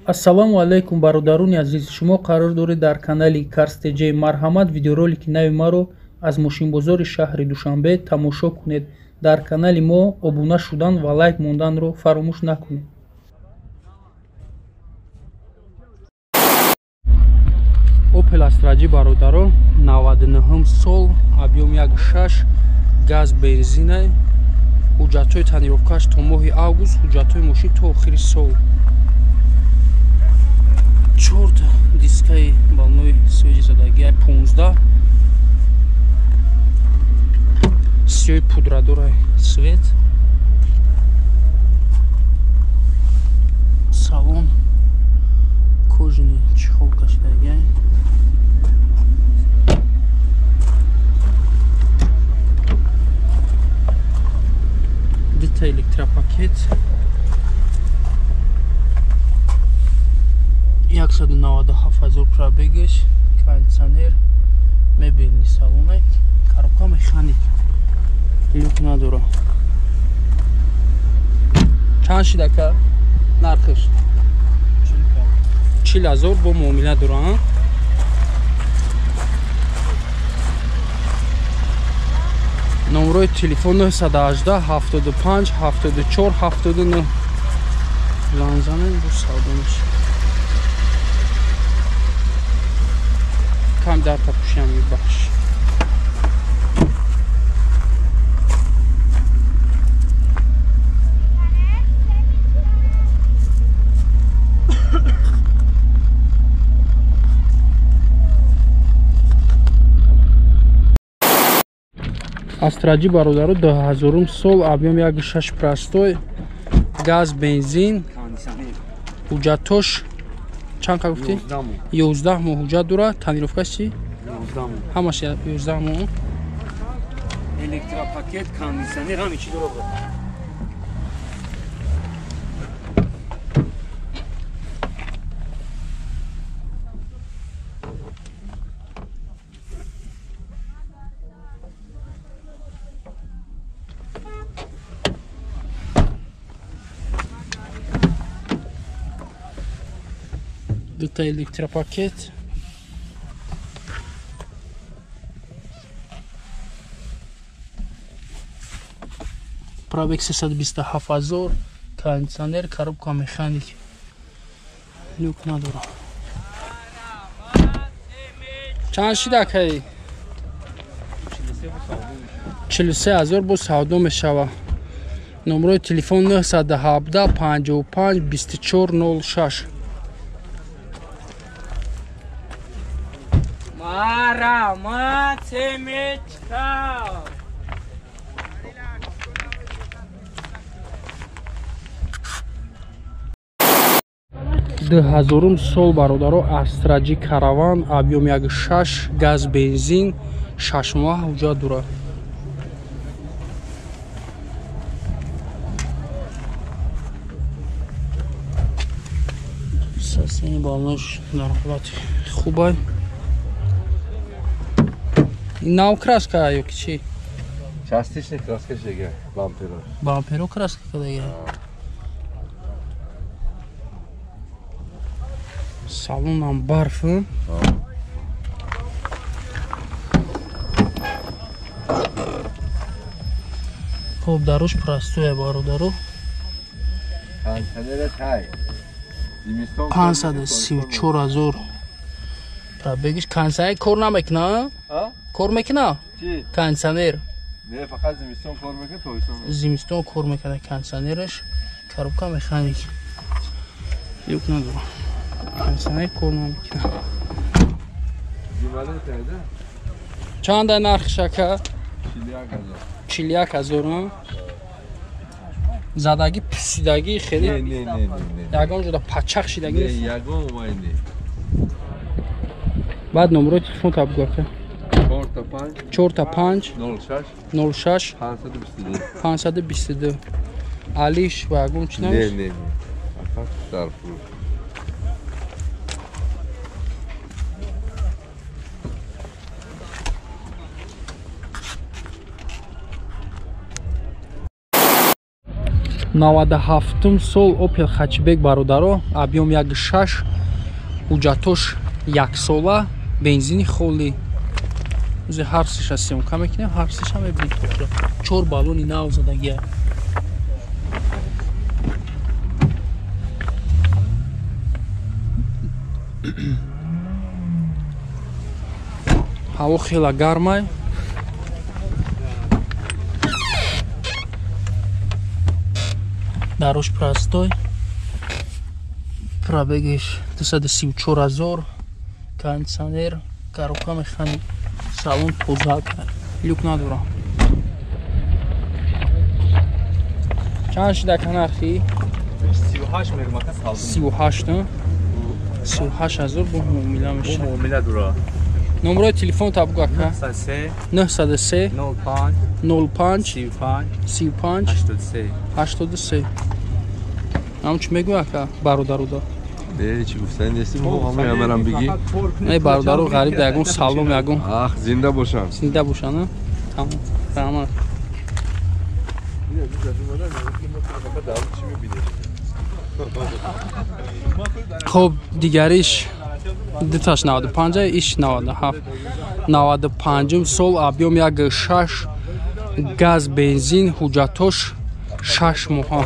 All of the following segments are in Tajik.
Ассалому алайкум, бародарони азиз. Шумо қарор доред дар канали Cars TJ. Марҳамат, видеоролики нави маро аз мошинбозори шаҳри Душанбе тамошо кунед. Дар канали мо обуна шудан ва лайк монданро фаромӯш накунед. Opel Astra G, бародаро, 99 сол, объем 1.6, газ, бензина. Ҳуҷҷатҳои тонировкаш то моҳи август, ҳуҷҷатҳои мошин то охири сол. Чорта дискаи балнои свежи задагиай, 15 сиёи пудрадорай свет. Салон кожаный чехол кашидагиай. Дута электропакет, 197 000 пробегаш, кондиционер, мебельный салонай, коробка механик, люк надора. Чанд шидака нархш? 40 000 бо муомила дора. Номрои телефон 918 75 74 79. Ланзанен бу савдо мешавад. Кам дар тапушиям мебахш. Astra G, бародаро, 2000 сол, объем 1.6 простой, газ, бензин, ҳуҷҷатош чанд ка гуфтӣ? 11 моҳ ҳуҷҷат дора. Тонировкаш чӣ? 11 моҳ. Ҳамаш 11 моҳ. Электропакет, кондиционер, ҳами чӣ дора. Дута электропакет, пробег 327 000, кондиционер, коробка механик, люк надора. Чанд шида акай? 43 000 бо савдо мешава. Номрои телефон 917 55 24 06. Марама семечка. Ду ҳазорум сол, бародаро, Astra G Caravan, объем 1.6, газ, бензин, 6 моҳ ҳуҷҷат дорад. Сасини балнош дар ҳолати хубай. Нав краска ё ки чӣ? Частичный краска шега, бамперо. Бамперо краска кадага. Салонам барф. Хоб, даруш простое, бародаро. Кондиционераш ҳай. Зимистон 534 000 пробегиш. Кондиционер кор намекуна? Кор мекуна? Чӣ? Кондиционер. Не, фақат зимистон кор мекуна, тобистон. Зимистон кор мекуна кондиционераш, коробка механик. Люк надора. Кондиционер кор намекуна. Зимале тайда? Чанд нархш ака? 41 000. 41 000. Задаги, пусидаги хеле. Не, не, не, не. Ягон ҷода пачақ шидаги нест. Не, ягон вай не. Баъд номрои телефон та бугу ака. 4 5 4 5 06 06 522 522. Алиш ва ягон чӣ намеш? Не, не, не. Фақат дар фурӯш. 97 сол Opel Hatchback бародаро, объем 1.6, ҳуҷҷатош яксола, бензини холӣ. Узи ҳар сеша съёмка мекунем, ҳар сеша мебинем. 4 баллони нав задагия. Ҳаво хела гармай. Дарош простой. Пробегиш 234 000. Кондиционер, коробка механик, салон тоза, люк надора. Чанд шуда нархи? 38 мегӯм ака салон. 38, не? 38 000 бо муомила мешавад. Бо муомила дора. Номерои телефон та бугу ака. 903 903 05 05 35 35 83 83. Ам чӣ мегӯй ака бародаруда? Не, чӣ гуфтани нестим, ҳамаи амарам бигӣ. Не, бародару ғариб да ягон салом ягон. Ах, зинда бошам. Зинда бошам, а? Тамом. Раҳмат. Хоб, дигариш дуташ 95, иш 97. 95 сол, объем 1.6, газ, бензин, ҳуҷҷатош 6 моҳа.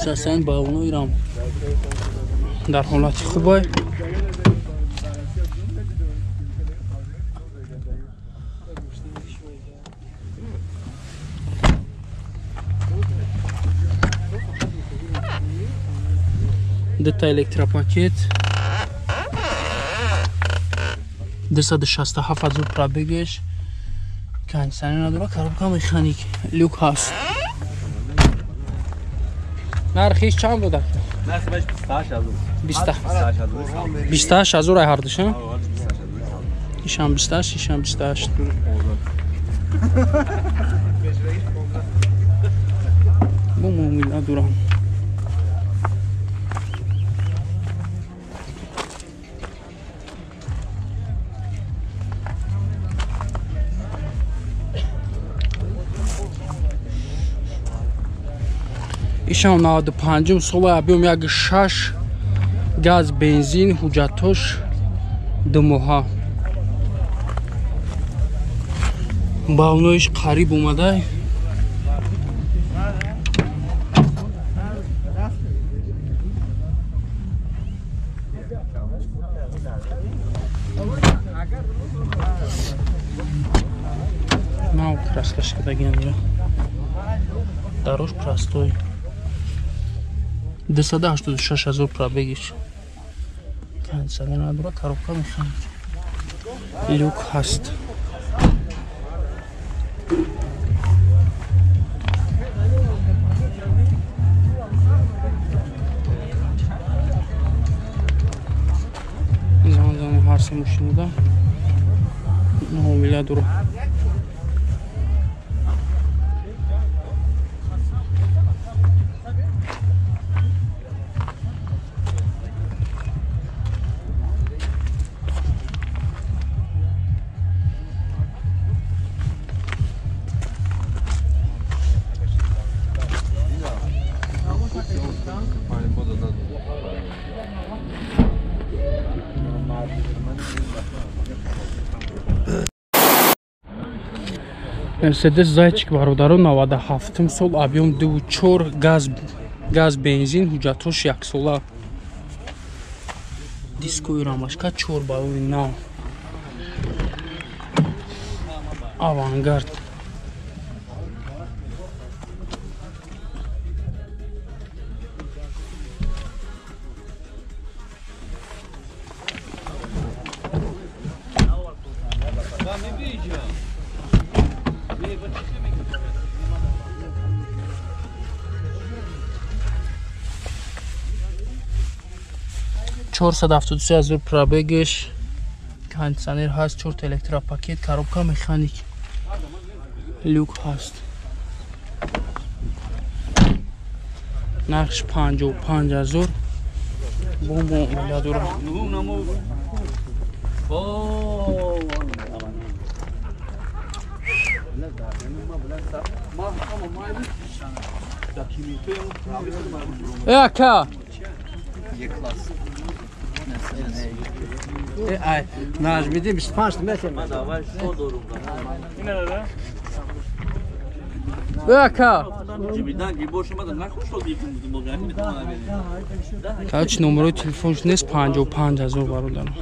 Сасан баллоноирам дар ҳолати хубай. Дута электропакет, 267 000 пробегеш, кондиционер надора, коробка механик, люк ҳаст. Нархиш чанд буда? Нархиш 28 000. 28 000 ай ҳардуш, а? Ишам 28, ишам 28. Бо муомила дорам. Ишам 95 сола, объем 1.6, газ, бензин, ҳуҷҷатош 2 моҳа. Баллоноиш қариб омадай. Нав краска шкадагиан. Дарош простой. 286 000 пробегиш. Кондиционер надора, коробка механик. Люк ҳаст. Замон ҳар се мошинуда муомила дора. Мерседес Зайчик бародаро 97 сол, объем 2.4, газ, бензин, ҳуҷҷатош яксола. Дискои рамашка, 4 баллони нав. Авангард. 473 000 пробегиш, кондиционер ҳаст, 4 электропакет, коробка механик, люк ҳаст. Нархш 55 000 бо муомила дорад. Ака. Нажмидин 25 метр. Ака. Короче, номерои телефонш нест 55 000 бародарам.